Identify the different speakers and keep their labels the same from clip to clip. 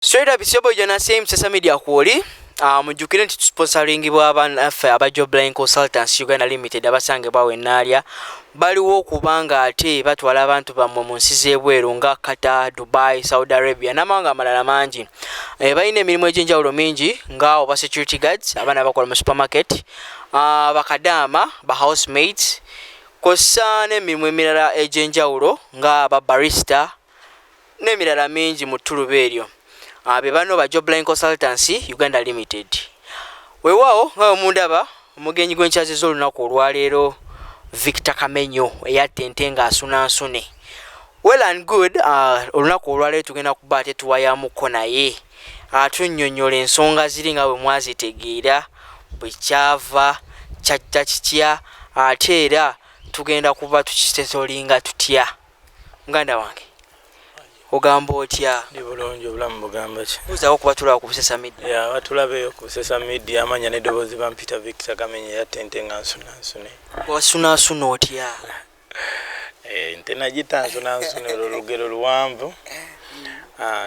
Speaker 1: Straight up, it's your boy Jonas Sesa Media kwoli. Mujjukire nti tusponsoringibwa abannaffe aba Jobline Consultants Uganda Limited abasangibwa awo e Naalya. Baliwo okubanga ate batwala abantu bammwe mu nsi z'ebweru nga Qatar, Dubai, Saudi Arabia n'amawanga amalala mangi. Balina emirimu egy'enjawulo mingi nga oba security guards, abaana bakola mu supermarket, bakadaama, ba housemates, kw'ossa n'emirimu emirala egy'enjawulo nga ba barista n'emirala mingi mu ttuluba eryo. Be bano ba Jobline Consultancy Uganda Limited. Weewaawo nga bwe mundaba, omugenyi gwe nkyazizza olunaku olwaleero Victor Kamenyo eyatta ente ng'asunansune. Well and good, olunaku olwaleero tugenda kuba ate tuwayamuko naye atunnyonnyola ensonga ziri nga bwe mwazitegeera, bwe kyava, kyajja kitya, ate era tugenda kuba tukisetolinga tutya. Muganda wange, ogamba otya?
Speaker 2: Ndi bulungi, obulamu bugamba ki?
Speaker 1: Buuzaako kuba tulaba ku Busesa Media.
Speaker 2: Ya, batulabeeyo ku Busesa Media. Amanya n'eddoboozi bampita Victor Kamenyo eyatta ente nga nsunansune.
Speaker 1: Wasunaasuna otya?
Speaker 2: Ente nagita nsunansune, olwo olugero luwanvu.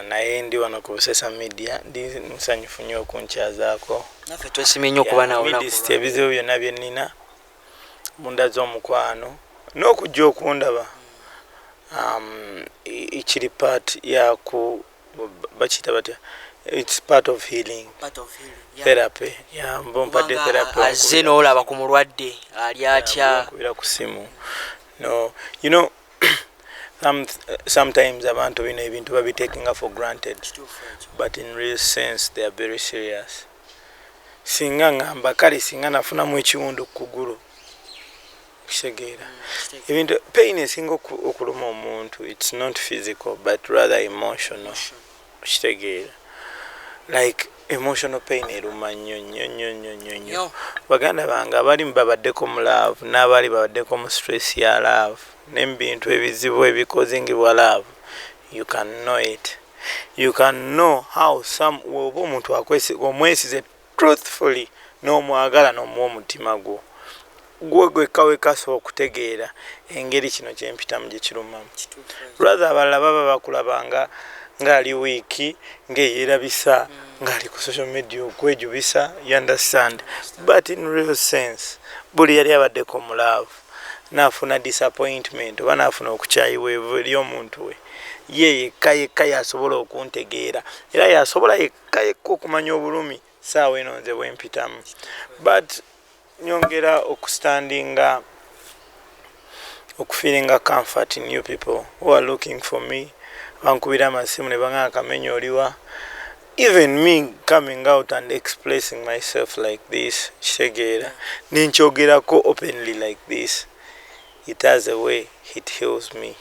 Speaker 2: Naye ndi wano ku Busesa Media, ndi musanyufu nnyo okunkyazaako.
Speaker 1: Naffe twesimye nnyo okuba nawe olunaku
Speaker 2: Midst
Speaker 1: olwaleero.
Speaker 2: Ebizibu byonna bye nnina munda z'omukwano n'okujja okundaba, kiri part yaku bakiyita batya, it's part of healing.
Speaker 1: Part of healing, yeah.
Speaker 2: Therapy yambo mpadde.
Speaker 1: Kubanga
Speaker 2: therapy.
Speaker 1: Azze n'olaba ku mulwadde ali atya.
Speaker 2: Nkubira ku simu. No, sometimes abantu bino ebintu babitakinga for granted, but in real sense they are very serious. Singa ngamba kale singa nafunamu ekiwundu ku kugulu, kitegeera ebintu, pain esinga okuluma omuntu, it's not physical but rather emotional. Kitegeera, like emotional pain eruma nnyo nnyo nnyo nnyo nnyo nnyo.
Speaker 1: Nnyo.
Speaker 2: Baganda bange abali babaddeko mu love n'abaali babaddeko mu stress ya love n'ebintu ebizibu ebikozingibwa love, you can know it, you can know how some oba omuntu omwesize truthfully n'omwagala n'omuwa omutima gwo, gwe gwekka wekka okutegeera engeri kino kyempitamu gye kirumamu. Rather abalala baba bakulabanga ng'ali weak, ng'eyerabisa, ng'ali ku social media okwejubisa, you understand? But in real sense, buli yali abaddeko mu love n'afuna disappointment oba n'afuna okukyayibwa eri omuntu we, ye yekka yekka yasobola okuntegeera era yasobola yekka yekka okumanya obulumi saawa eno nze bwempitamu. But nyongera okustandinga, okufeelinga comfort in you people who are looking for me. Bankubira amasimu ne bagamba, "Kamenya, oliwa?" Even me coming out and expressing myself like this, kitegeera, nenkyogerako openly like this, it has a way it heals me.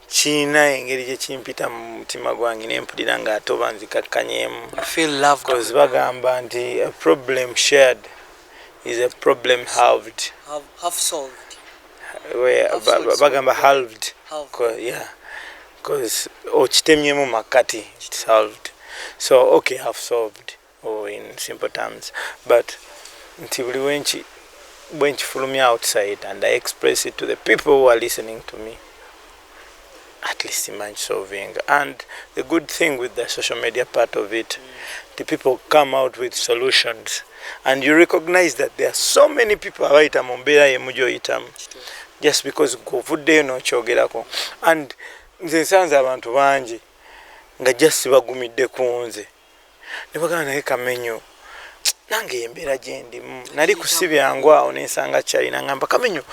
Speaker 2: Kiina engeri gye kimpita mu mutima gwange nempulira ng'ate oba nzikakkanyemu.
Speaker 1: Feel loved.
Speaker 2: Because bagamba nti a problem shared is a problem halved.
Speaker 1: Half solved.
Speaker 2: Where
Speaker 1: Half solved.
Speaker 2: Bagamba halved.
Speaker 1: Halved.
Speaker 2: Yeah, because okitemyemu makati, it's halved. So okay, half solved, or in simple terms, but nti buli bwenkifulumya outside and I express it to the people who are listening to me, at least manage solving. And the good thing with the social media part of it, the people come out with solutions and you recognize that there are so many people abayita mu mbeera yemu gyoyitamu, just because gwovuddeyo n'okyogerako. And nze nsanze abantu bangi nga just bagumidde ku nze ne bagamba, "Naye Kamenyo, nange embeera gyendimu." Nali ku byangu awo nensanga kyalina ngamba, "Kamenyo,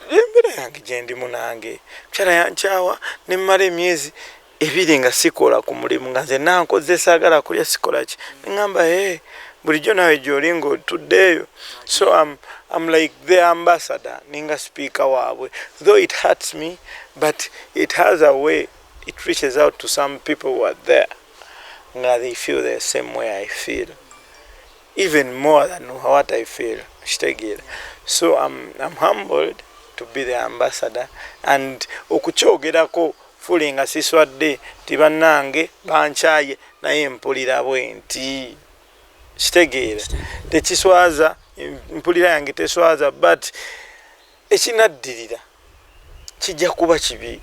Speaker 2: embeera yange gyendimu, nange mukyala yankyawa, nemmala emyezi 2 nga sikola ku mulimu, nga nze nankoze, saagala kulya, sikola ki." Neŋŋamba, "E, bulijjo naawe gyoli ngaotuddeeyo." So I'm like the ambassador, ninga speaker waabwe. Though it hurts me, but it has a way it reaches out to some people who are there nga they feel the same way I feel, even more than what I feel, kitegeera? So I'm humbled to be the ambassador and okukyogerako fuli nga siswadde nti bannange bankyaye, naye mpulira bwe nti, kitegeera, tekiswaza, mpulira yange teswaza, but ekinaddirira kijja kuba kibi.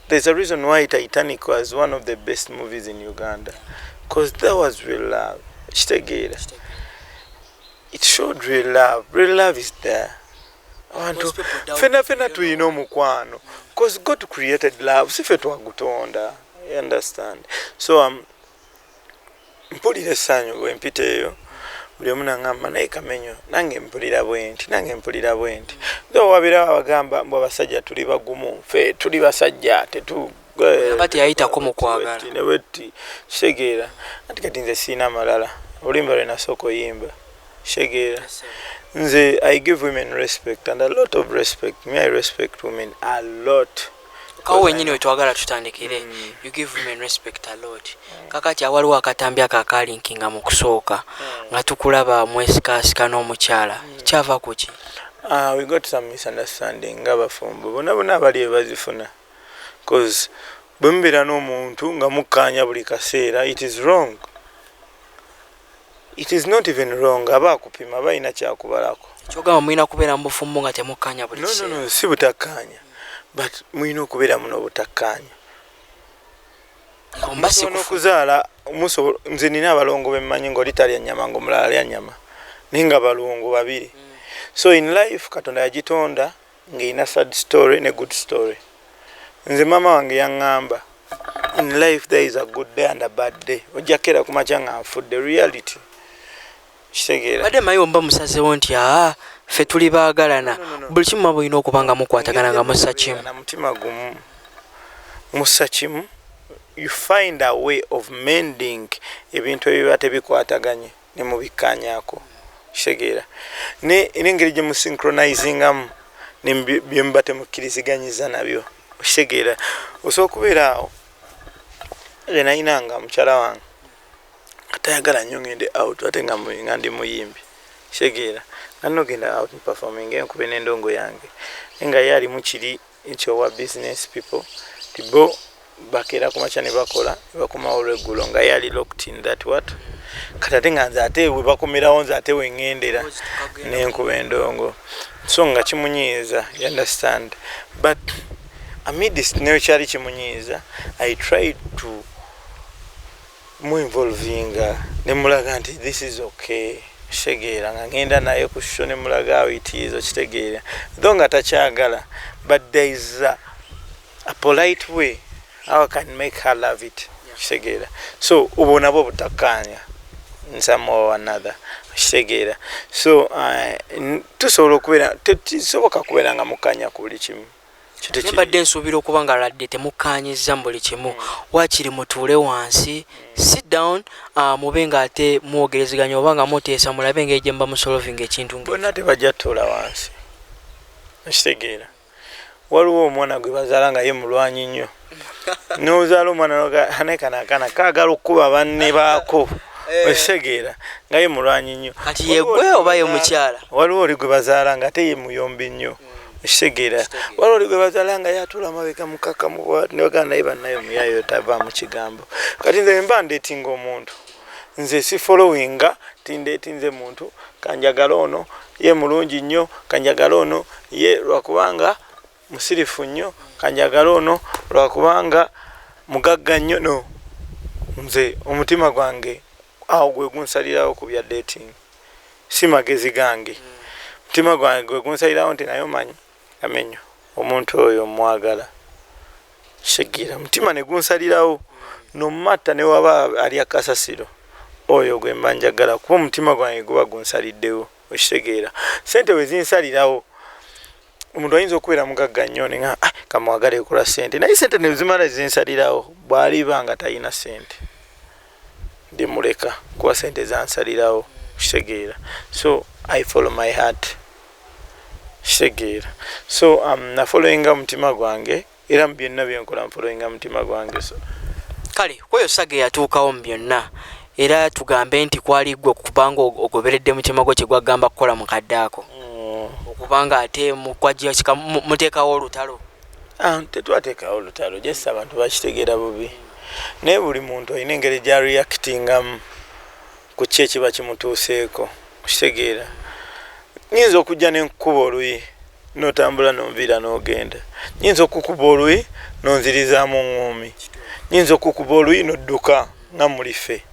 Speaker 2: There's a reason why Titanic was one of the best movies in Uganda, because there was real love. Kitegeera? It showed real love. Real love is there. Abantu fena fena tulina omukwano, because God created love, si ffe twagutonda. You understand? So mpulira essanyu bwempita eyo, buli omu naŋŋamba, "Naye Kamenyo, nange mpulira bwe nti, nange mpulira bwe nti." Though wabeerawo abagamba mbu abasajja tuli bagumu, ffe tuli basajja tetu
Speaker 1: Aba teyayitako mu kwagala.
Speaker 2: Ne bwetti, kitegeera? Anti kati nze siina malala, oluyimba lwe nasooka oyimba, kitegeera? Nze I give women respect, and a lot of respect. Me, I respect women a lot.
Speaker 1: Kawo wenyini wetwagala tutandikire. You give women respect a lot. Kakati awaliwo akatambi ako akalinkinga mu kusooka nga tukulaba mwesikasika n'omukyala, kyava ku ki?
Speaker 2: We got some misunderstanding nga bafumbo bonna bonna abali ebazifuna, cause bwe mubeera n'omuntu nga mukkaanya buli kaseera, it is wrong. It is not even wrong, aba akupima, aba alina kyakubalako.
Speaker 1: Kyogamba mulina kubeera mu bufumbo nga temukkaanya buli
Speaker 2: No, no,
Speaker 1: kiseera?
Speaker 2: no, si butakkaanya, but mulina okubeera muno obutakkaanya.
Speaker 1: Mba
Speaker 2: Musobola
Speaker 1: sikufu
Speaker 2: n'okuzaala, nze nina abalongo bemmanyi ngaoli talya nyama ngaomulala alya nyama, naye nga balongo babiri. So in life, Katonda yagitonda ng'erina sad story ne good story. Nze maama wange yaŋŋamba, in life there is a good day and a bad day. Ojja kukeera ku makya nga nfudde, reality, kitegeera?
Speaker 1: Badde mayi omuba musazeewo nti aa, ffe tuli baagalana,
Speaker 2: No, no, no.
Speaker 1: buli kimu muba bulina okuba nga mukwatagana nga mussa kimu.
Speaker 2: Na mutima gumu, mussa kimu. You find a way of mending ebintu ebiba tebikwataganye ne mubikkaanyaako, kitegeera? N'engeri gye musynchronizingamu bye muba temukkiriziganyiza nabyo, okitegeera? Osobola okubeera awo, nze nayinanga mukyala wange nga tayagala nnyo ngende out, ate nga ndi muyimbi, kitegeera? Nga nogenda out performing, enkube n'endongo yange, naye nga ye alimu kiri nti owa business people ti bo bakeera ku makya ne bakola ne bakomawo olweggulo, nga ye ali locked in that what. Kati ate nga nze ate we bakomerawo, nze ate weŋŋendera nenkuba endongo, so nga kimunyiiza, you understand? But amidst neyo kyali kimunyiiza, I tried to muinvolvinga nemulaga nti this is okay, kitegeera? Nga ngenda naye ku show nemulaga awo it is, okitegeera? Though nga takyagala, but there is a polite way how I can make her love it, kitegeera? So obwo nabwo butakkaanya in some or another, kitegeera? So tusobola okubeera, tekisoboka kubeera nga mukkaanya ku buli kimu. Kyo tekiri.
Speaker 1: Mbadde nsuubira okuba nga ladde temukkaanyizza mu buli kimu, waakiri mutuule wansi, sit down, mube nga ate mwogerezeganya oba nga muteesa, mulabe engeri gye muba musolvinga ekintu nga
Speaker 2: Bonna tebajja tuula wansi, okitegeera? Waliwo omwana gwe bazaala nga ye mulwanyi nnyo, nozaala omwana naye kano akaana kaagala okukuba banne baako, okitegeera? Nga ye mulwanyi nnyo.
Speaker 1: Kati yegwe oba ye mukyala?
Speaker 2: Waliwo oli gwe bazaala nga ate ye muyombi nnyo, okitegeera? Waliwo oli gwe bazaala nga yatuula mabega mukakamu, nebagamba naye bannaye muyayo tava mu kigambo. Kati nze mba ndeetinga omuntu, nze si followinga ti ndeetinze muntu, kanjagala ono ye mulungi nnyo, kanjagala ono ye lwakubanga musirifu nnyo, kanjagala ono lwakubanga mugagga nnyo. No, nze omutima gwange awo gwe gunsalirawo ku bya dating, si magezi gange. Mutima gwange gwe gunsalirawo nti naye omanyi Kamenyo, omuntu oyo mwagala, kitegeera? Mutima ne gunsalirawo, nomatta newaba alya kasasiro, oyo gwe mba njagala, kuba omutima gwange guba gunsaliddewo, okitegeera? Sente we zinsalirawo, omuntu ayinza okubeera mugagga nnyo nenga, ah, kamwagale ekola sente, naye sente nezimala zinsalirawo, bw'aliba nga talina sente ndimuleka, kuba sente zansalirawo, kitegeera? So I follow my heart, kitegeera? So nafollowinga mutima gwange, era mu byonna byenkola nfollowinga mutima gwange, so
Speaker 1: Kale kweyo saga eyatuukawo mu byonna, era tugambe nti kwali ggwe kubanga ogoberedde mutima gwo kyegwagamba kukola mu kadde ako, okubanga ate mukwajja muteekawo olutalo.
Speaker 2: Ah, tetwateekawo olutalo, just abantu bakitegeera bubi, naye buli muntu olina engeri gya reactingamu ku ki ekiba kimutuuseeko, okitegeera? Nyinza okujja nenkukuba oluyi. Notambula nonviira n'ogenda. Nyinza okukuba oluyi nonzirizaamu ŋŋuumi, nyinza okukuba oluyi nodduka nga mulife.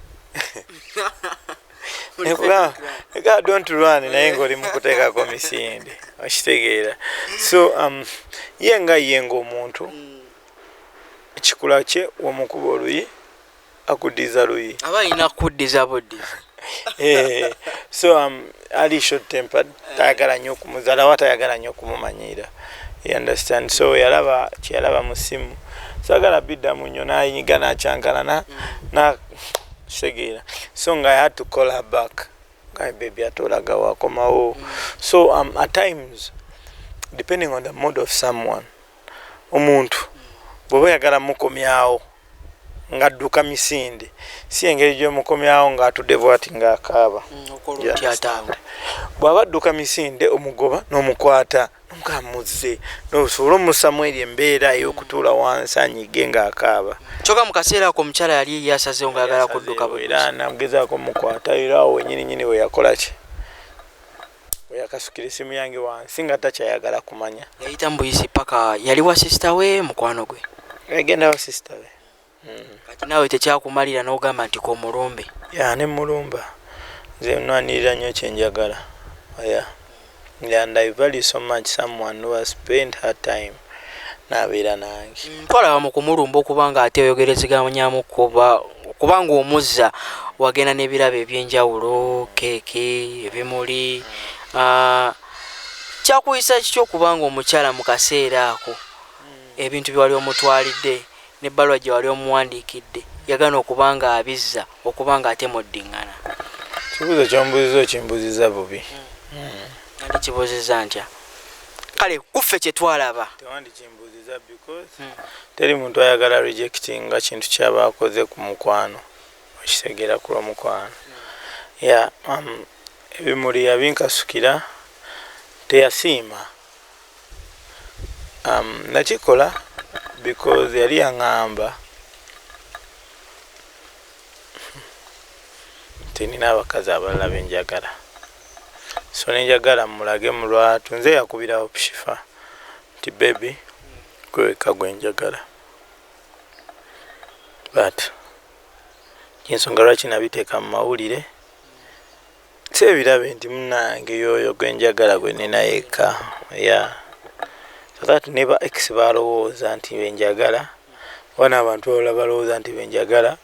Speaker 2: Nega don't run, naye ngaoli mukuteekako misinde, okitegeera? So ye nga ye ngaomuntu, ekikula kye womukuba oluyi akuddiza luyi.
Speaker 1: Aba alina kuddiza buddiza.
Speaker 2: Eh, so ali short tempered, tayagala nnyo okumuzaalawa, tayagala nnyo okumumanyiira, you understand? So yalaba kyeyalaba mu ssimu, sagala biddamu nnyo, nayiga nakyankala na kitegeera. So nga I had to call her back nga, "Baby, ate olaga wakomawo?" So at times, depending on the mode of someone, omuntu bw'oba oyagala mukomyawo ng'adduka misinde, si engeri gy'omukomyawo ng'atudde bwati ng'akaaba.
Speaker 1: Okola otya ate awo?
Speaker 2: Bw'aba adduka misinde, omugoba n'omukwata nomukamuzze nosobole omussamu eri embeera ey'okutuula wansi anyige ng'akaaba.
Speaker 1: Kyokka mu kaseera ako omukyala yali yasazeewo ng'ayagala kudduka buddusi.
Speaker 2: Era nagezaako omukwata, era awo wenyini nyini we yakola ki, we yakasukira esimu yange wansi nga takyayagala kumanya.
Speaker 1: Yayita mu buyisi paka yali wa sister we, mukwano gwe.
Speaker 2: Agenda wa sister we.
Speaker 1: Kati naawe tekyakumalira n'ogamba nti komulumbe?
Speaker 2: Ya, ne mulumba. Nze nwanirira nnyo kyenjagala, yeah. And I value so much someone who has spent her time n'abeera nange.
Speaker 1: Twalaba mu kumulumba okuba nga ate oyogerezeganyamu kuba kubanga omuzza wagenda n'ebirabo ebyenjawulo, keeke, ebimuli. Ah, kyakuyisa kiki okubanga omukyala mu kaseera ako ebintu bye wali omutwalidde n'ebbaluwa gye wali omuwandiikidde yagana okuba nga abizza okuba nga ate muddiŋŋana?
Speaker 2: Kibuuzo kyombuuziza okimbuuziza bubi.
Speaker 1: Nandikibuuziza ntya? Kale kuffe kye twalaba.
Speaker 2: Tewandikimbuuziza because teri muntu ayagala rejectinga kintu kyaba akoze ku mukwano, okitegeera, ku lw'omukwano. Ya, ebimuli yabinkasukira, teyasiima. Nakikola because yali yaŋŋamba nti nina abakazi abalala benjagala, so nenjagala mulage mu lwatu. Nze yakubirawo Shifa nti, "Baby, gweweka gwenjagala," but ensonga lwaki nabiteeka mu mawulire si ebirabe nti munange yoyo gwenjagala gwe nina yekka, yeah, so that ne ba ex balowooza nti benjagala oba n'abantu abalala balowooza nti benjagala,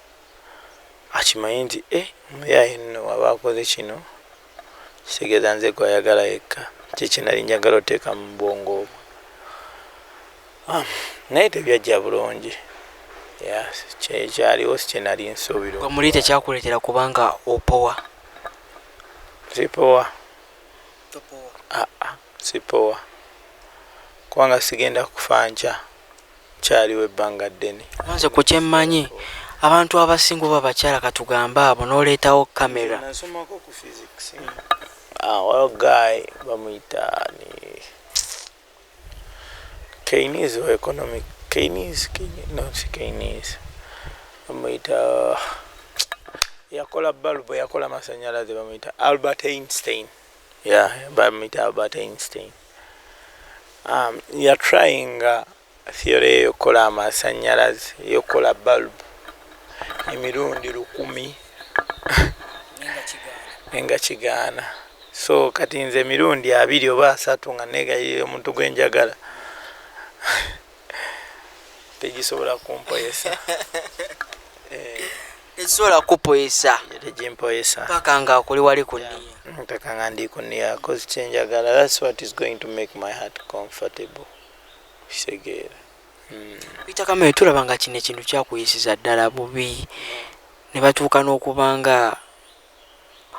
Speaker 2: akimanyi nti e omuyaye nno waba akoze kino kitegeeza nze gwayagala yekka. Kyekinali njagala oteeka mu bwongo obwo. Naye tebyajja bulungi. Kyekyaliwo si kyenali nsuubira.
Speaker 1: Gwe muli tekyakuleetera kubanga opowa?
Speaker 2: Sipowa. Aa, sipowa kubanga sigenda kufa nkya, kyaliwo ebbanga ddene.
Speaker 1: Nze ku kyemmanyi, abantu abasinga oba abakyala katugambe abo n'oleetawo kamera.
Speaker 2: Nasomako ku physics. Ah, waliwo guy bamuyita ni Keynes or economic Keynes, Keynes, no, si Keynes, bamuyita yakola balubu, yakola amasanyalaze, bamuyita Albert Einstein. Yeah, bamuyita Albert Einstein. Yatryinga theory eyokukola amasanyalaze, eyokukola bulb emirundi 1000 nga kigaana. So kati nze emirundi 20 oba 30 nga negayirira omuntu gwenjagala tegisobola kumpoyesa. Eh,
Speaker 1: tekisobola kupoyesa.
Speaker 2: Tegimpoyesa.
Speaker 1: Paka nga akuli wali ku nniya.
Speaker 2: Mpaka nga ndi ku nniya, 'cause kyenjagala, that's what is going to make my heart comfortable, kitegeera?
Speaker 1: Peter Kamere, tulaba nga kino ekintu kyakuyisiza ddala bubi ne batuuka n'okuba nga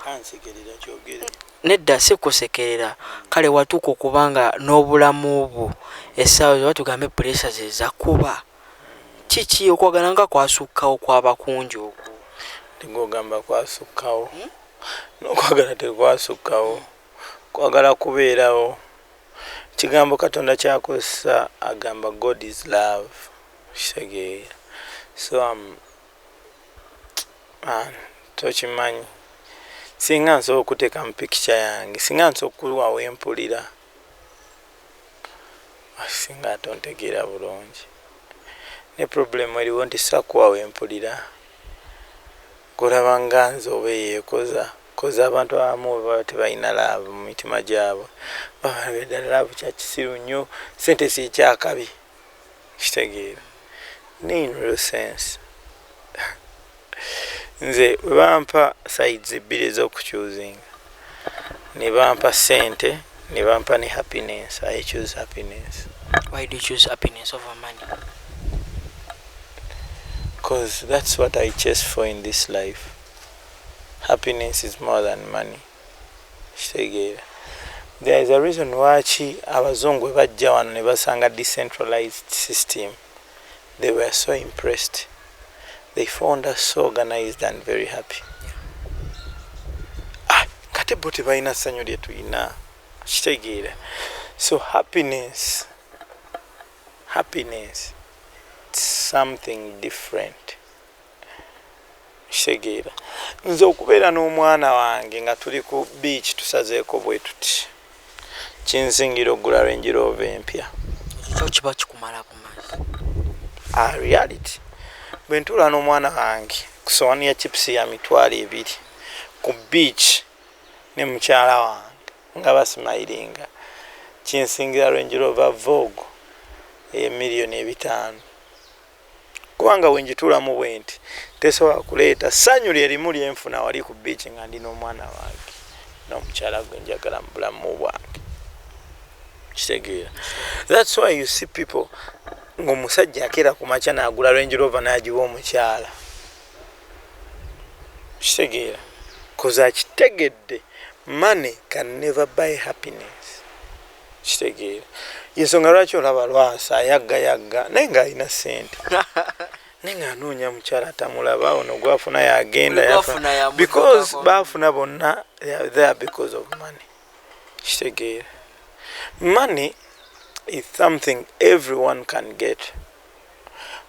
Speaker 2: Kansekerera kyogere.
Speaker 1: Nedda, si kusekerera. Kale watuuka okuba nga n'obulamu bwo essaawa zo batugambe pressure ze zakuba kiki, okwagala nga kwasukkawo kwaba kungi okwo.
Speaker 2: Tegogamba kwasukkawo, n'okwagala tekwasukkawo, kwagala kubeerawo. Kigambo Katonda kyakozesa, agamba God is love, kitegeera? So tokimanyi, singa nsobola okuteeka mu pikica yange, singa nsobola okuwawo empulira. Singa ate ontegeera bulungi, ne problem eriwo nti sakuwa wempulira golaba nga nze oba eyeekoza koza. Abantu abamu baba tebalina love mu mitima gyabwe, babaddala love kyakisiru nnyo, sente sikyakabi, kitegeera. Ne in real sense, nze bwe bampa sides bbiri ez'okuchoosinga, ne bampa sente ne bampa ne happiness, I choose happiness.
Speaker 1: Why do you choose happiness over money?
Speaker 2: Because that's what I chase for in this life. Happiness is more than money, kitegeera. There is a reason lwaki abazungu bwe bajja wano ne basanga decentralized system, they were so impressed. They found us so organized and very happy. Ah, kate bo tebalina ssanyu lye tulina, kitegeera. So happiness, it's something different, kitegeera. Nze okubeera n'omwana wange nga tuli ku beach tusazeeko bwe tuti kinsingira okugula Range Rover empya.
Speaker 1: Ekyo kiba kikumala ku maazi.
Speaker 2: A reality, bwe ntuula n'omwana wange ku sowaani ya chips ya 20,000 ku beach ne mukyala wange nga basmilinga, kinsingira Range Rover Vogue ey'emiliyoni 5, kubanga wengituulamu bwe nti tesobola kuleeta ssanyu lyerimu lyenfuna wali ku beach nga ndi n'omwana wange n'omukyala gwe njagala mu bulamu bwange, kitegeera. That's why you see people ng'omusajja akeera ku makya n'agula Range Rover n'agiwa omukyala, kitegeera, 'cause akitegedde money can never buy happiness, kitegeera. Yensonga lwaki olaba Lwasa ayagga yagga naye ng'alina sente, naye ng'anoonya mukyala tamulaba. Ono gwafuna yagenda.
Speaker 1: Buli gwafuna yamuddukako.
Speaker 2: Because baafuna bonna, they are there because of money, kitegeera. Money is something everyone can get.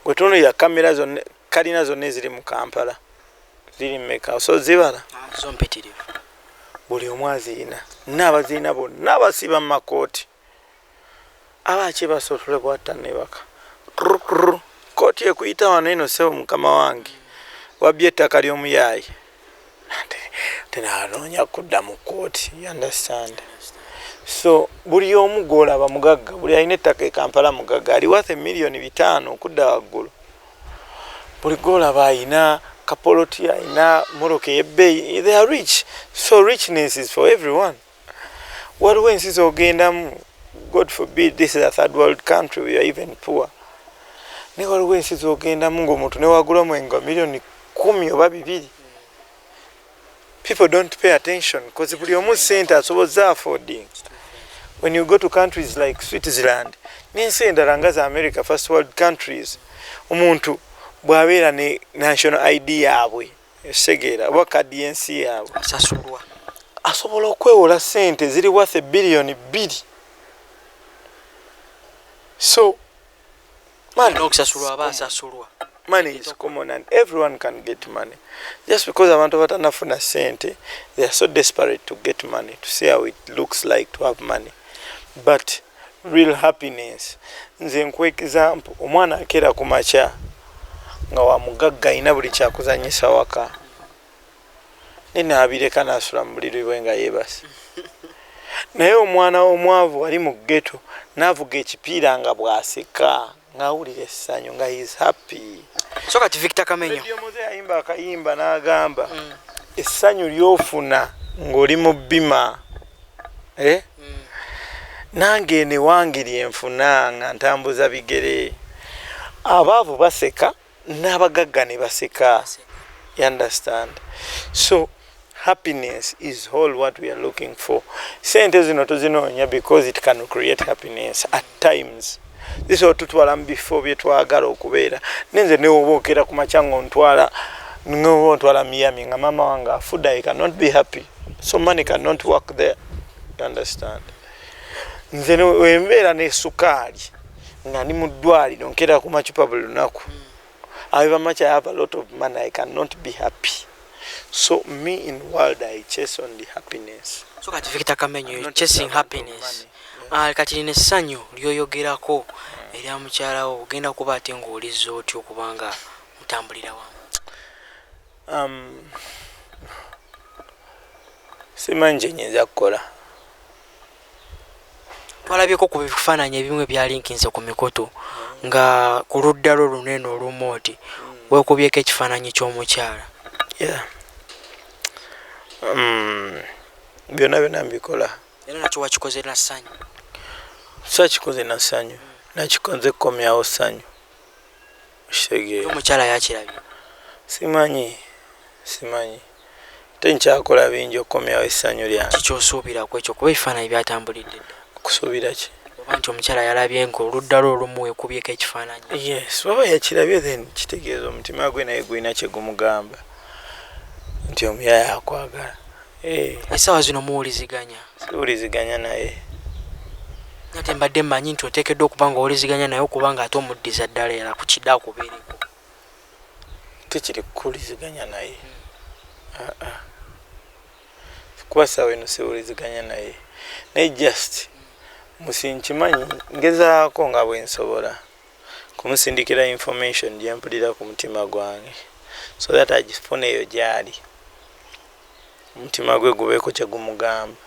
Speaker 2: Gwe tunulira kamera zonna, kalina zonna eziri mu Kampala ziri mmeka? So zibala.
Speaker 1: Ah, zo mpitirivu.
Speaker 2: Buli omu azirina, naabazirina bonna basiba mu makooti, aba akyebasa otule bwatta nebaka kooti ekuyita wano eno, sebo mukama wange wabbye ettaka ly'omuyaayi, tenanoonya kudda mu kooti, you understand. So buli omu gwolaba mugagga, buli alina ettaka e Kampala mugagga, ali worth 5 million okudda waggulu. Buli gwolaba ayina kapoloti, ayina mmotoka ey'ebbeeyi, they are rich. So richness is for everyone. Waliwo ensi zogendamu, God forbid, this is a third world country, we are even poor, naye waliwo ensi zogendamu ng'omuntu newagulamu enga 10 million oba 2, people don't pay attention because buli omu sente asoboza affording. When you go to countries like Switzerland n'ensi endala nga za America, first world countries, omuntu bw'abeera ne national ID yaabwe, esegeera, oba kadi y'ensi yaabwe,
Speaker 1: asasulwa.
Speaker 2: Asobola okwewola sente ziri worth 2 billion. So money
Speaker 1: n'okusasulwa aba asasulwa.
Speaker 2: Money is common and everyone can get money. Just because abantu batanafuna sente, they are so desperate to get money, to see how it looks like to have money. But real happiness, nze nkuwa example, omwana akeera ku makya nga wamugagga, alina buli kyakuzanyisa waka, ne naabireka nasula mu buliri bwe nga yeebase, naye omwana omwavu ali mu ghetto naavuga ekipiira nga bw'aseka, ng'awulira essanyu, nga is happy.
Speaker 1: So kati Victor Kamenyo.
Speaker 2: Radio Moze yayimba akayimba n'agamba essanyu ly'ofuna ng'oli mu Beamer, eh? Nange ene wange lyenfuna nga ntambuza bigere. Abaavu baseka n'abagagga ne baseka, you understand. So happiness is all what we are looking for. Sente zino tuzinoonya because it can create happiness at times. Zisobola tutwala mu bifo byetwagala okubeera. Nenze newoba okera ku makya ngaontwala, ngoba ontwala Miami nga mama wange afudde, I cannot be happy. So money cannot work there, you understand. Nze wembeera ne sukaali nga ndi mu ddwaliro, nkera ku macupa buli lunaku, however much I have a lot of money, I cannot be happy. So me, in world, I chase only happiness.
Speaker 1: So kati Victor Kamenyo,
Speaker 2: I'm
Speaker 1: you're
Speaker 2: not a
Speaker 1: chasing
Speaker 2: servant of
Speaker 1: happiness.
Speaker 2: money.
Speaker 1: Kati lino essanyu lyoyogerako erya mukyalawo, ogenda kuba ate ng'olizza otya okubanga mutambulira wamu?
Speaker 2: Simanyi kyenyinza kukola.
Speaker 1: Twalabyeko ku bifaananyi ebimu ebyalinkinze ku mikutu nga ku ludda lwo lunene olumu oti weekubyeko ekifaananyi ky'omukyala.
Speaker 2: Yeah. Byonna byonna mbikola.
Speaker 1: Era nakyo wakikoze na ssanyu?
Speaker 2: Sakikoze na ssanyu, nakikoze kukomyawo ssanyu, okitegeera?
Speaker 1: Omukyala yakirabye?
Speaker 2: Simanyi, ate nkyakola bingi okukomyawo essanyu lyange.
Speaker 1: Kikyosuubiraku ekyo, kuba ebifaananyi byatambulidde dda?
Speaker 2: Okusuubira ki?
Speaker 1: Oba nti omukyala yalabye nga oludda lwo olumu weekubyeko ekifaananyi.
Speaker 2: Yes, waba yakirabye, then kitegeeza omutima gwe naye gulina kyegumugamba nti omuyaya akwagala.
Speaker 1: Essaawa zino muwuliziganya?
Speaker 2: Siwuliziganya naye.
Speaker 1: Ate mbadde mmanyi nti oteekeddwa okuba nga owuliziganya naye okuba nga ate omuddiza ddala era ku kidde akubeereko.
Speaker 2: Tekiri kuwuliziganya naye. Aa, kuba saawa eno siwuliziganya naye, naye just musi nkimanyi ngezaako nga bwe nsobola kumusindikira information gyempulira ku mutima gwange, so that agifune eyo gyali, omutima gwe gubeeko kyegumugamba.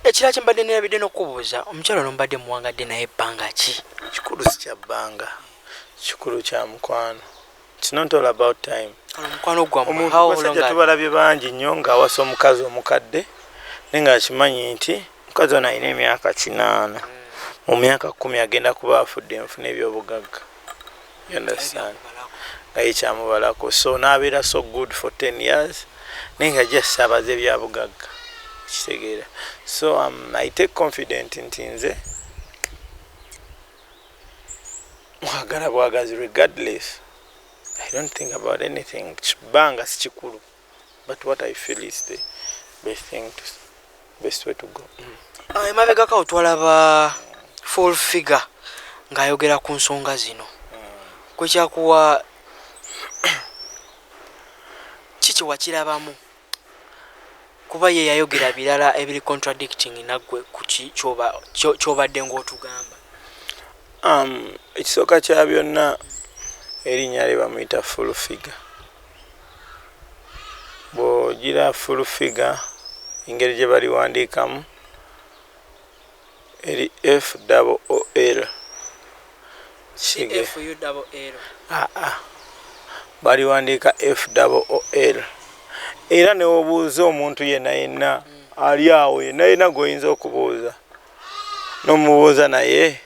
Speaker 1: Ekirala kye mbadde nerabidde n'okubuuza, omukyala ono mbadde muwangadde naye ebbanga ki?
Speaker 2: Kikulu si kya bbanga, kikulu kya mukwano. It's not all about time.
Speaker 1: Omukwano gwammwe,
Speaker 2: Omuntu
Speaker 1: how
Speaker 2: basajja
Speaker 1: long are-
Speaker 2: tubalabye bangi nnyo ng'awasa omukazi omukadde, naye ng'akimanyi nti omukazi ono alina emyaka 80, mu myaka 10 agenda kuba afudde, nfuna ebyobugagga. You understand? Nga ye kyamubalako, so n'abeera so good for 10 years, naye nga just abaze ebyabugagga, kitegeera? So I take confident nti nze mwagala bwagazi regardless. I don't think about anything. Bbanga si kikulu, but what I feel is the best thing to, best way to go.
Speaker 1: Emabegako twalaba Full Figure ng'ayogera ku nsonga zino. Kwekyakuwa kiki wakirabamu? Kuba ye yayogera birala ebiri contradicting naggwe ku ki kyobadde ng'otugamba.
Speaker 2: Ekisooka kya byonna, erinnya lye bamuyita Full Figure. Bw'ogira Full Figure, engeri gye baliwandiikamu eri F O L.
Speaker 1: F U L?
Speaker 2: Aa, baliwandiika F O L, era newobuuza omuntu yenna yenna ali awo, yenna yenna gweoyinza okubuuza, nomubuuza, naye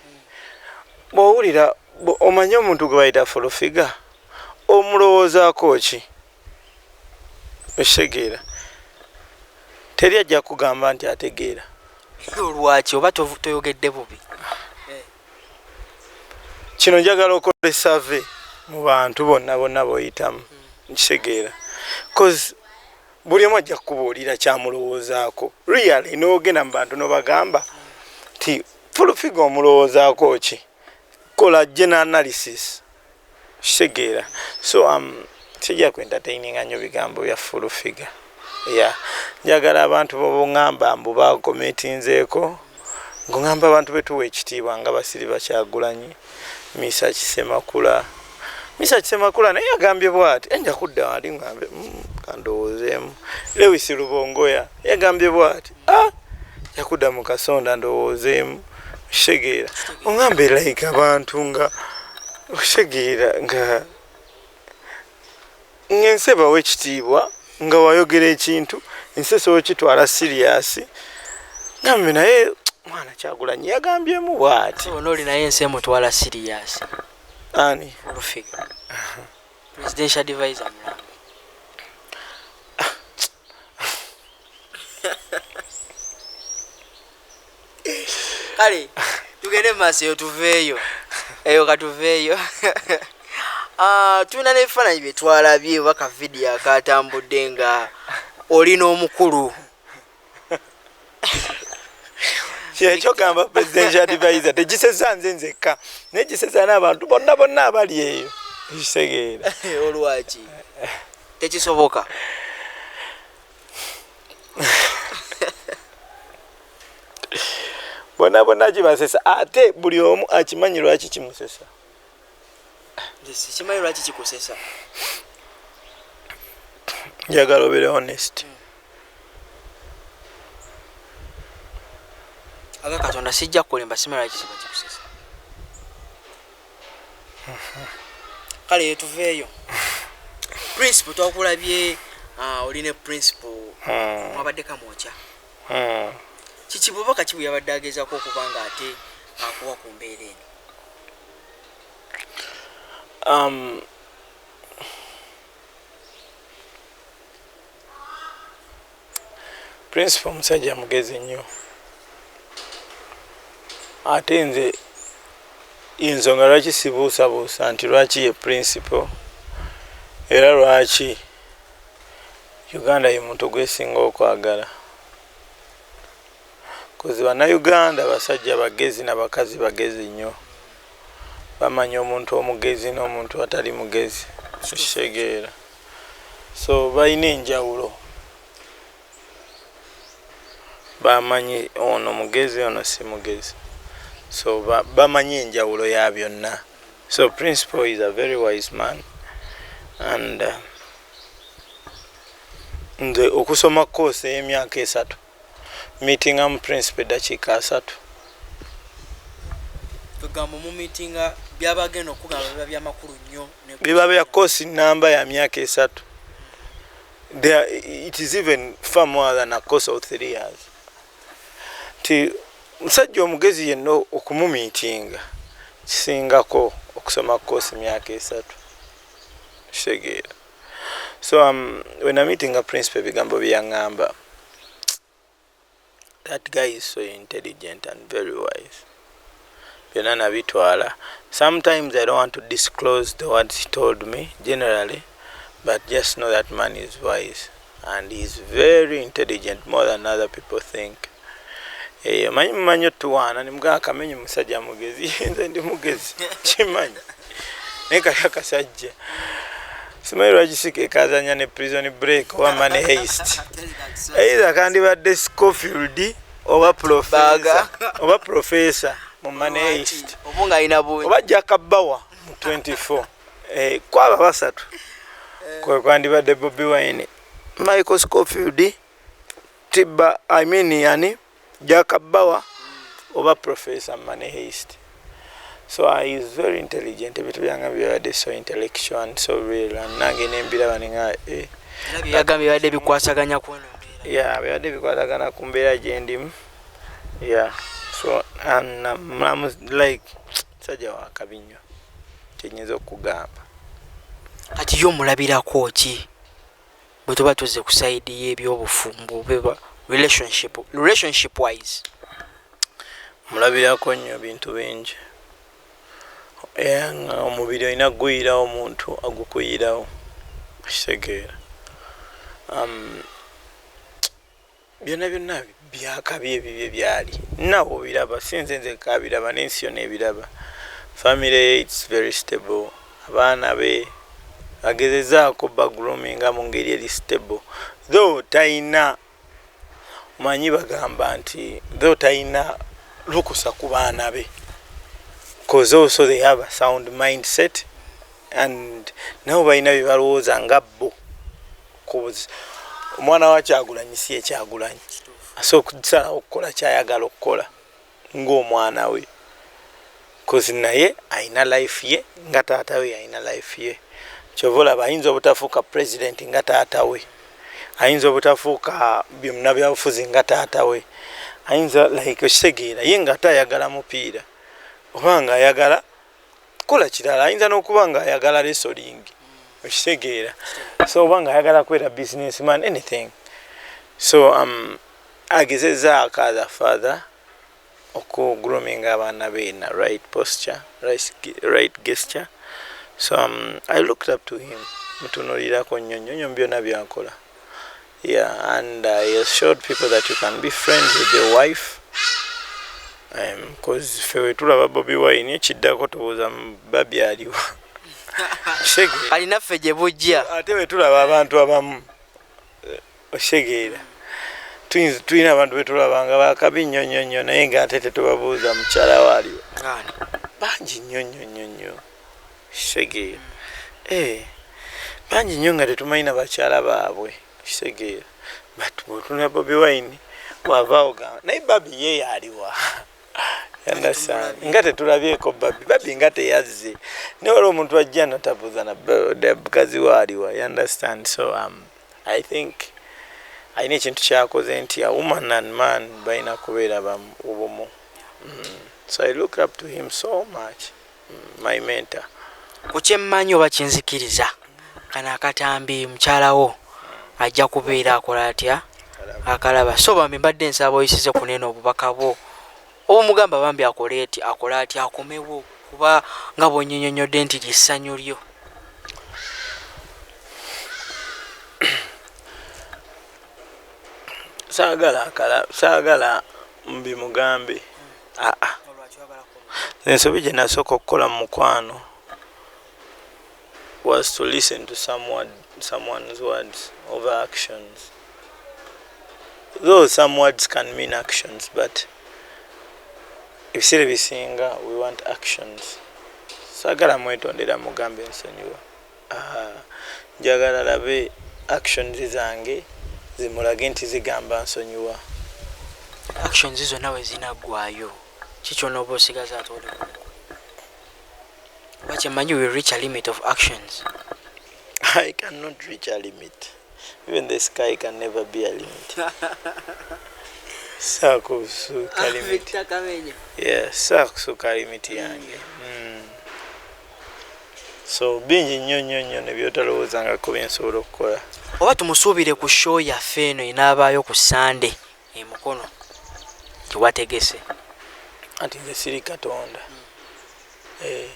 Speaker 2: bwowulira omanye omuntu gwe bayita Full Figure, omulowoozaako ki? Okitegeera? Teri ajja kugamba nti ategeera.
Speaker 1: Olwaki? Oba toyogedde bubi?
Speaker 2: Kino njagala okola survey mu bantu bonna bonna boyitamu, nkitegeera, cause buli omu ajja kukubuulira kyamulowoozaako. Really, n'ogenda mu bantu n'obagamba nti Full Figure omulowoozaako ki, kola general analysis, kitegeera? So sijja ku entertaininga nnyo bigambo bya Full Figure. Yeah, njagala abantu bobuŋŋamba mbu bakometinzeeko, nguŋŋamba abantu betuwa ekitiibwa nga basiri bakyagulanyi, Misa Kisemakula. Misa Kisemakula naye yagambye bwati, enja kudda wali ŋŋambe, kandowoozeemu. Lewis Lubongoya yagambye bwati, ah, jakudda mu kasonda ndowoozeemu, kitegeera? Oŋŋambe like abantu nga okitegeera nga ng'ensi ebawa ekitiibwa, nga wayogera ekintu ensi esobola okitwala serious, gambe naye mwana Kyagulanyi yagambyemu bwati.
Speaker 1: Ono oli naye ensi emutwala serious?
Speaker 2: Ani?
Speaker 1: Full Figure, presidential advisor mulamba. Kale tugende mumaaso, eyo tuveeyo, eyo katuveeyo. Tulina n'ebifaananyi bye twalabye oba ka vidiyo akatambudde nga oli n'omukulu.
Speaker 2: Kyekyogamba presidential advisor tekisesa nze nzekka, naye kisesa n'abantu bonna bonna abali eyo, ekitegeera?
Speaker 1: Olwaki tekisoboka?
Speaker 2: Bonna bonna kibasesa, ate buli omu akimanyi lwaki kimusesa.
Speaker 1: Nze sikimanyi lwaki kikusesa.
Speaker 2: Njagala obeere honest.
Speaker 1: Aga Katonda, sijja kukulimba, simanyi lwaki kiba kikusesa. Kale tuveeyo. Principal, twakulabye, oli ne Principal. Mwabadde Kamwokya. Kiki, bubaka ki bwe yabadde agezaako okuba nga ate akuwa ku mbeera eno?
Speaker 2: Principal omusajja mugezi nnyo, ate nze ensonga lwaki sibuusabuusa nti lwaki ye Principal era lwaki Uganda ye muntu gwesinga okwagala, 'cause Bannayuganda basajja bagezi n'abakazi bagezi nnyo, bamanyi omuntu omugezi n'omuntu atali mugezi, okitegeera? So balina enjawulo, bamanyi ono mugezi, ono si mugezi. So bamanyi enjawulo ya byonna. So Principal is a very wise man, and nze okusoma course ey'emyaka 3, meetinga mu Principal eddakiika 30.
Speaker 1: Kwegamba mu meetinga byabagenda okugamba biba byamakulu nnyo.
Speaker 2: Biba bya course namba ya myaka 3. There, it is even far more than a course of 3 years. Nti musajja omugezi yenna okumumeetinga kisingako okusoma course myaka 3, kitegeera? So when I meetinga Principal, ebigambo byeyaŋŋamba, that guy is so intelligent and very wise, byonna nabitwala. Sometimes I don't want to disclose the words he told me generally, but just know that man is wise and he is very intelligent, more than other people think. Manyi mumanyi otuwaana nemugamba Kamenyi musajja mugezi. Nze ndi mugezi, kimanyi, naye kali akasajja simanyi lwaki sikekazanya ne Prison Break oba Money Heist. Either kandibadde Scofield oba professor, oba professor mu Money Heist.
Speaker 1: Oba nga alina bungi.
Speaker 2: Oba Jack Bauer mu 24. Kwaba basatu kwe kwandibadde Bobi Wine, Michael Scofield, tiba, I mean, yani Jack Bauer oba professor Money Heist. So he is very intelligent. Ebintu byange byabadde so intellectual and so real, and nange nembiraba nenga
Speaker 1: Era byeyagambye bibadde bikwasaganya ku eno mbeera.
Speaker 2: Yeah, byabadde bikwatagana ku mbeera gyendimu. Yeah, so and, like musajja wakabi nnyo, kyenyinza okugamba.
Speaker 1: Kati ye omulabirako ki bwe tuba tuzze ku side y'ebyobufumbo, beba relationship wise?
Speaker 2: Mulabirako nnyo bintu bingi, era nga omubiri olina kuguyirawo, omuntu agukuyirawo, kitegeera? Byonna byonna byakabi ebibye byali naawe obiraba, si nze nzekka abiraba, n'ensi yonna ebiraba. Family ye, it's very stable. Abaana be agezezaako bagroominga mu ngeri eri stable, though tayina, omanyi bagamba nti though tayina lukusa ku baana be, 'cause also they have a sound mindset and nabo balina bye balowooza nga bo. 'Cause omwana wa Kyagulanyi si ekyagulanyi, asobola okusalawo okukola kyayagala okukola ng'omwana we, 'cause naye ayina life ye nga taata we ayina life ye. Kyova olaba ayinza obutafuuka president nga taata we, ayinza obutafuuka munabyabufuzi nga taata we, ayinza, like, okitegeera, ye nga ate ayagala mupiira oba nga ayagala kola kirala, ayinza n'okuba nga ayagala wrestling, okitegeera? So oba nga ayagala kubeera businessman, anything. So agezezaako as a father okugroominga abaana be in a right posture, right gesture. So I looked up to him, mutunulirako nnyo nnyo nnyo mu byonna byakola. Yeah, and he has showed people that you can be friends with your wife, 'cause ffe wetulaba Bobi Wine, ekiddako tubuuza babi aliwa. Kitegeera?
Speaker 1: Alinaffe gye bujja.
Speaker 2: Ate wetulaba abantu abamu, okitegeera, Tulina abantu betulabanga bakabi nnyo nnyo nnyo, naye nga ate tetubabuuza mukyala waaliwo. Bangi nnyo nnyo nnyo nnyo, kitegeera? Eh, bangi nnyo nga tetumanyi na bakyala baabwe, kitegeera? But bwotuna Bobi Wine bwavaawo gamba naye Barbie ye yaliwa? Nga tetulabyeko Barbie. Barbie nga teyazze, naye waliwo omuntu ajja natabuuza na mukazi waaliwa, you understand? So I think alina ekintu kyakoze nti a woman and man balina kubeera obumu. So I look up to him so much, my mentor.
Speaker 1: Ku kyemmanyi oba kinzikiriza, kano akatambi mukyalawo ajja kubeera akola atya, akalaba. So bambi mbadde nsaba oyisize kuneeno obubaka bwo obumugamba bambi akole eti, akole atya, akomewo, kuba nga bwonyinyonyodde nti lyessanyu lyo.
Speaker 2: Saagala akala, saagala mbimugambe. Aa, ensobi gye nasooka okukola mu mukwano was to listen to someone's words over actions, though some words can mean actions, but ebiseera ebisinga we want actions. Saagala mwetondera mugambe ensonyiwa. Njagala labe actions zange zimulage nti zigamba nsonyiwa.
Speaker 1: Actions zonna we zinaggwayo, kikyona oba osigaza ate oli oba kyemmanyi we reach a limit of actions.
Speaker 2: I cannot reach a limit. Even the sky can never be a limit. Saakusuuka limit. Yeah, saakusuuka limit yange. So bingi nnyo nnyo nnyo ne byotalowoozangako byensobola okukola.
Speaker 1: Oba tumusuubire ku show yaffe eno enaabaayo ku Sande emukono gyewategese?
Speaker 2: Anti nze siri Katonda. Eh,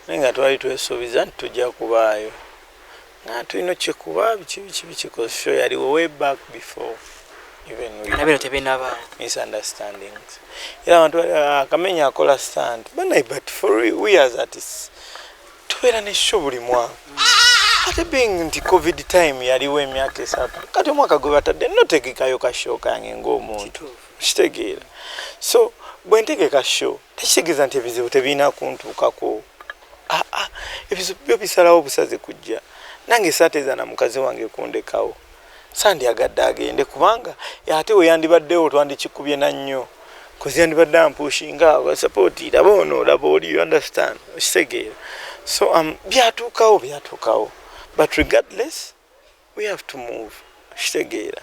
Speaker 2: naye nga twali twesuubiza nti tujja kubaayo, nga tulina okikuba biki biki biki, 'cause show yaliwo way back before even we
Speaker 1: nabino tebinabaawo.
Speaker 2: Misunderstandings. Era abantu bali, "Ah, Kamenya akola stand banaye," but for real, we as artists tubeera ne show buli mwaka, ate being nti COVID time yaliwo emyaka 3, kati omwaka gwe batadde notegekayo ka show kange ng'omuntu, kitegeera? So bwe ntegeka show tekitegeeza nti ebizibu tebirina kuntuukako. Aa, ebizibu byo bisalawo busazi kujja. Nange saateeza na mukazi wange kundekawo, sandyagadde agende, kubanga ate we yandibaddewo twandikikubye na nnyo, 'cause yandibadde ampushinga support, laba ono, laba oli, you understand? Okitegeera? So byatuukawo, byatuukawo, but regardless we have to move, kitegeera?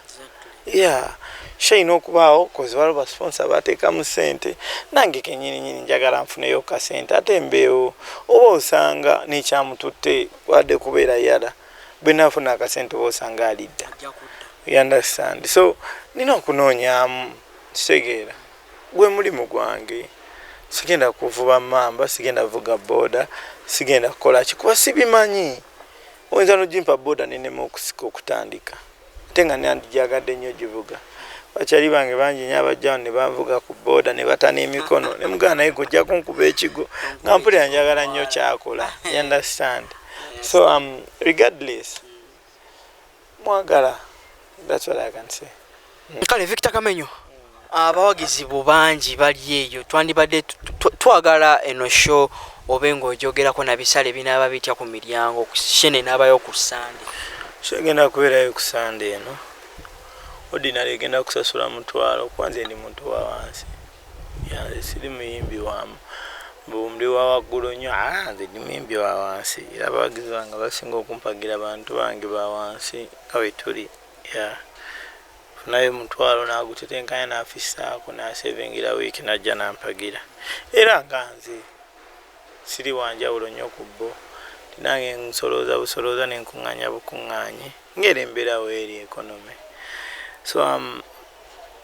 Speaker 2: Yeah, show erina okubaawo 'cause waliwo basponsor bateekamu sente. Nange kenyininyini njagala nfuneyo kasente ate mbeewo, oba osanga nekyamututte wadde kubeera yala, bwe naafuna akasente oba osanga alidda, you understand? So nina okunoonyamu, kitegeera? Gwe mulimu gwange. Sigenda kuvuba mamba, sigenda vuga boda, sigenda kukola ki, kuba sibimanyi. Oyinza nogimpa boda nenema okusika okutandika, ate nga nandijyagadde nnyo givuga. Bakyali bange bangi nyo abajjawo ne banvuga ku boda ne batana emikono, ne mugana naye gojja kunkuba ekigo, nga mpulira njagala nnyo kyakola, you understand? So regardless mwagala, that's what I can say.
Speaker 1: Kale Victor Kamenyo, abawagizi bo bangi bali eyo, twandibadde twagala eno show obe ng'ojogerako na bisale binaaba bitya ku miryango, shene n'abayo ku Sande.
Speaker 2: Show egenda kubeerayo ku Sande eno. Ordinary egenda kusasula 5,000, kuba nze ndi muntu wa wansi. Yanze siri muyimbi wa ndi wa waggulu nnyo. Aa, nze ndi muyimbi wa wansi, era abawagizi bange basinga okumpagira bantu bange ba wansi nga bwe tuli. Yeah, funayo 5,000 n'agutetenkanya n'afissaako n'asevingira wiiki n'ajja n'ampagira. Era nga nze siri wanjawulo nnyo ku bo, nange nsolooza busolooza nenkuŋŋaanya bukuŋŋaanye ng'era embeera weeri economy. So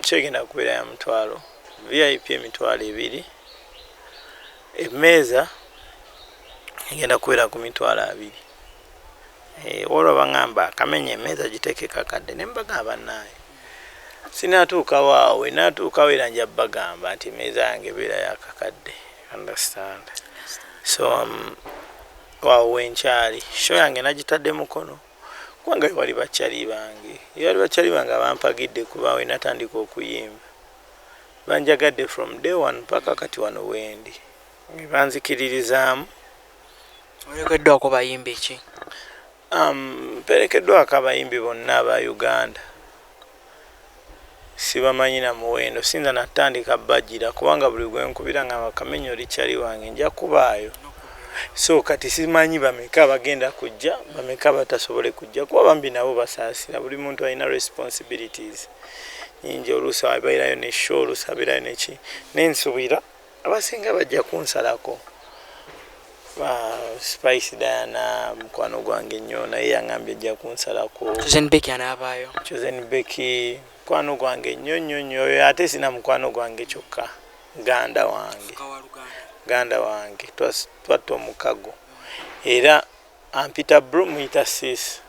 Speaker 2: kyegenda kubeera ya 5,000, VIP 20,000, emmeeza egenda kubeera ku 20,000. Eh, waliwo baŋŋamba, "Kamenya, emmeeza giteeke kakadde," ne mbagamba, "Bannaaye, sinaatuukawo awo. Enaatuukawo era nja bagamba nti emmeeza yange ebeera yakakadde," understand? So waawo wenkyali. Show yange nagitadde mukono Kubanga wali bakyali bange, wali bakyali bange abampagidde kuba we natandika okuyimba, banjagadde from day one paka kati wano wendi, banzikiririzaamu.
Speaker 1: Olekeddwako bayimbi ki?
Speaker 2: Mperekeddwako abayimbi bonna aba Uganda, sibamanyi na muwendo. Sinza natandika bagira, kubanga buli gwenkubira nga Kamenyo oli kyali wange, nja kubaayo. So kati simanyi bameka bagenda kujja, bameka batasobole kujja, kuba bambi nabo basaasira. Buli muntu alina responsibilities nyingi, oluusi abeerayo ne show, oluusi abeerayo neki. Nensuubira abasinga bajja kunsalako. Spice Diana mukwano gwange nnyo, naye yaŋambye ajja kunsalako.
Speaker 1: Chosen Becky anaabaayo?
Speaker 2: Chosen Becky mukwano gwange nnyo nnyo nnyo oyo, ate sina mukwano gwange kyokka, ganda wange, ganda wange, twatta omukago, era ampita bro, muyita sis,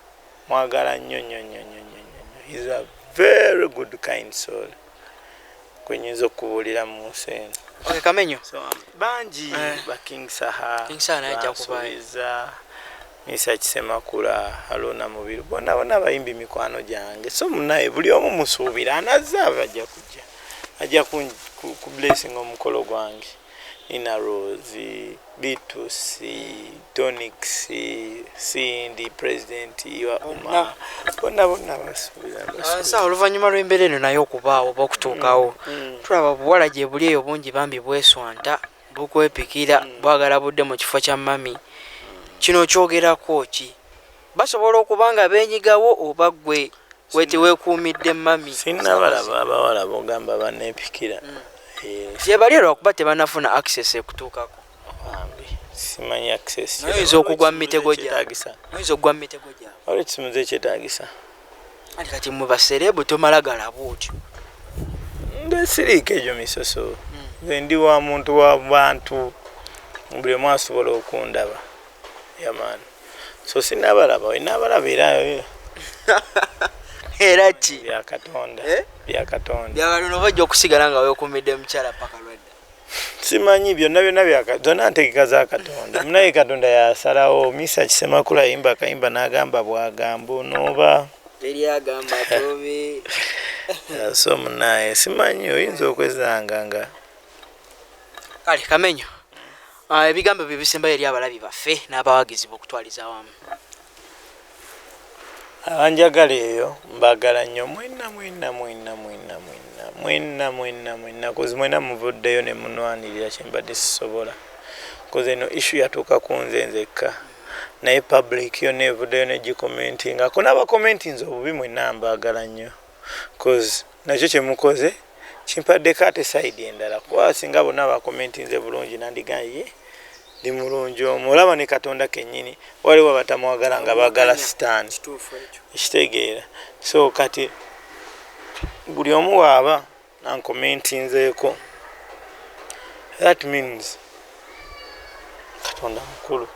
Speaker 2: mwagala nnyo nnyo nnyo nnyo nnyo nnyo. Is a very good kind soul, kwenyinza okubuulira mu nsi eno.
Speaker 1: Okay, Kamenyo.
Speaker 2: So, bangi ba King Saha.
Speaker 1: King Saha naye ajja kubaayo.
Speaker 2: Bansuubiza Misa Kisemakula, Haruna Mubiru, bonna bonna abayimbi mikwano gyange. So munaye buli omu musuubira anazza, ajja kujja, ajja ku blessing omukolo gwange. Nina Rose, B2C, Tonix, Cindy, president wa UMA, bonna bonna basuubira.
Speaker 1: Sa oluvannyuma lw'embeera eno naye okubaawo oba okutuukawo, tulaba buwala gye buli eyo bungi bambi bweswanta, bukwepikira, bwagala budde mu kifo kya mami. Kino kyogerako ki? Basobola okuba nga beenyigawo oba ggwe wete weekuumidde mami?
Speaker 2: Sinnabalaba abawala bogamba baneepikira.
Speaker 1: Gye bali lwakuba tebanafuna access ekutuukako.
Speaker 2: Bambi simanyi access.
Speaker 1: Oyinza okugwa mu mitego gyabwe.
Speaker 2: Kyetaagisa.
Speaker 1: Oyinza okugwa mu mitego gyabwe.
Speaker 2: Waliwo ekisumuzo ekyetaagisa.
Speaker 1: Anti kati mwe ba celeb tomala galaba otyo.
Speaker 2: Nde siriiko egyo misoso. Nze ndi wa muntu wa bantu, buli omu asobola okundaba yamaani. So sinabalaba, wenabalaba era
Speaker 1: Era ki?
Speaker 2: Byakatonda.
Speaker 1: Eh?
Speaker 2: Byakatonda.
Speaker 1: Byabalono oba ojja okusigala nga weekuumidde mukyala paka lwadda?
Speaker 2: Simanyi, byonna byonna zonna ntegeka za Katonda. Munaye Katonda yasalawo. Misa Kisemakula yimba akayimba n'agamba bwagamba onooba
Speaker 1: Teri agamba tobe.
Speaker 2: So munaye simanyi, oyinza okwezanga nga
Speaker 1: Kale Kamenyo, ebigambo bye bisembayo eri abalabi baffe n'abawagizi b'okutwaliza awamu.
Speaker 2: Abanjagala eyo mbagala nnyo mwenna mwenna mwenna mwenna mwenna mwenna mwenna mwenna, 'cause mwenna muvuddeyo ne munwanirira kyembadde sisobola, 'cause eno issue yatuuka ku nze nzekka, naye public yonna evuddeyo negicommentingako n'abacommentinze obubi, mwenna mbaagala nnyo, 'cause nakyo kyemukoze kimpaddeko ate side endala, kuba singa bonna bacommentinze bulungi nandigambye ndi mulungi omu. Olaba ne Katonda kennyini waliwo abatamwagala nga baagala Sitaani.
Speaker 1: Kituufu ekyo.
Speaker 2: Ekitegeera. So kati buli omu waaba ancommentinzeeko, that means Katonda mukulu,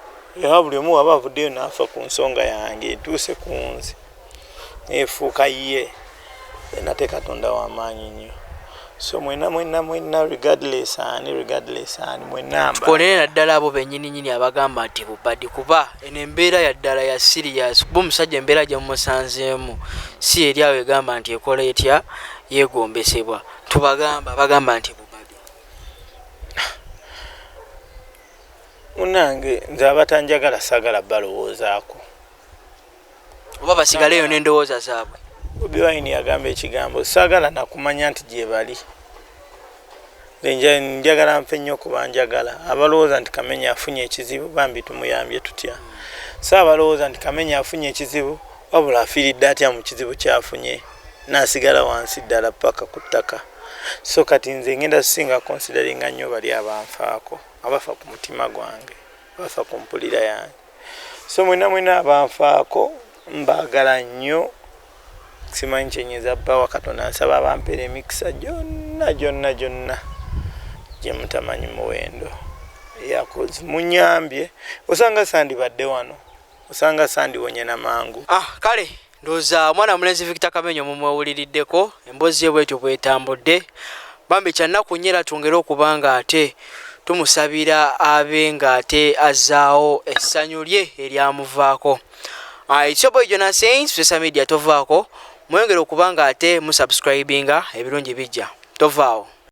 Speaker 2: era buli omu waaba avuddeyo n'afa ku nsonga yange etuuse ku nze neefuuka ye, nate Katonda w'amaanyi nnyo. So mwena mwena mwena, regardless ani, regardless ani, mwena mba
Speaker 1: Tukonere naddala abo bennyininyini abagamba nti bubadi, kuba eno embeera ya ddala ya serious, kuba omusajja embeera gye mumusanzeemu si eri awo egamba nti ekola etya yeegombesebwa. Tubagamba bagamba nti bubadi.
Speaker 2: Munange, nze abatanjagala saagala balowoozaako.
Speaker 1: Oba basigaleyo n'endowooza zaabwe.
Speaker 2: Bobi Wine yagamba ekigambo, saagala nakumanya nti gye bali. Nze njagala nfe nnyo kuba njagala abalowooza nti Kamenya afunye ekizibu, bambi tumuyambye tutya. So abalowooza nti Kamenya afunye ekizibu, wabula afiiridde atya mu kizibu kyafunye n'asigala wansi ddala paka ku ttaka. So kati nze ngenda singa consideringa nnyo bali abanfaako, abafa ku mutima gwange, abafa ku mpulira yange. So mwena mwena abanfaako mbaagala nnyo. Simanyi kyenyinza bbawa Katonda, nsaba abampeera emikisa gyonna gyonna gyonna gye mutamanyi muwendo. Yakoze munyambye, osanga sandibadde wano, osanga sandiwonye na mangu.
Speaker 1: Kale ndowooza omwana mulenzi Victor Kamenyo mumwewuliriddeko emboozi ye bwetyo bwetambudde. Bambi kyannaku nnyo, era twongere okuba nga ate tumusabira abe ng'ate azzaawo essanyu lye eryamuvaako. It's your boy Jonas Saints, Social Media. Tovaako, mweyongere okuba nga ate musubscribinga, ebirungi bijja. Tovaawo.